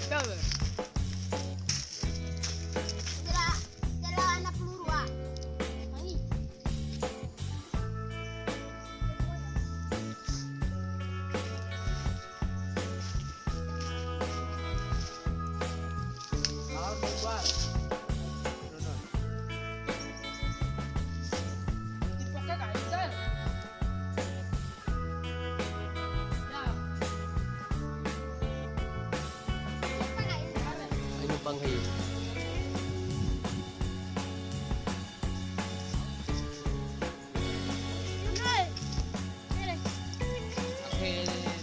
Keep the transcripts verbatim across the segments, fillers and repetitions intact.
Jela, jela ana peluru, ah. Wangi. Aina bang hei. Oke,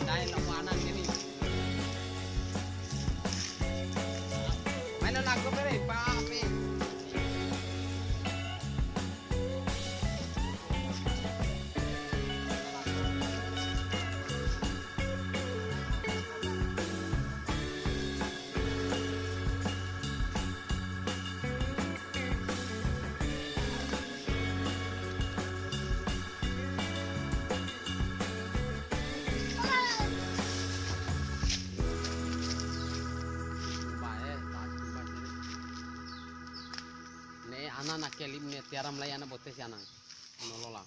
dai lo anan ini. Main lo lagu bere, papi. Ne'e ana na kelim ne tiwara ma lai ana bote si ana. Nolola.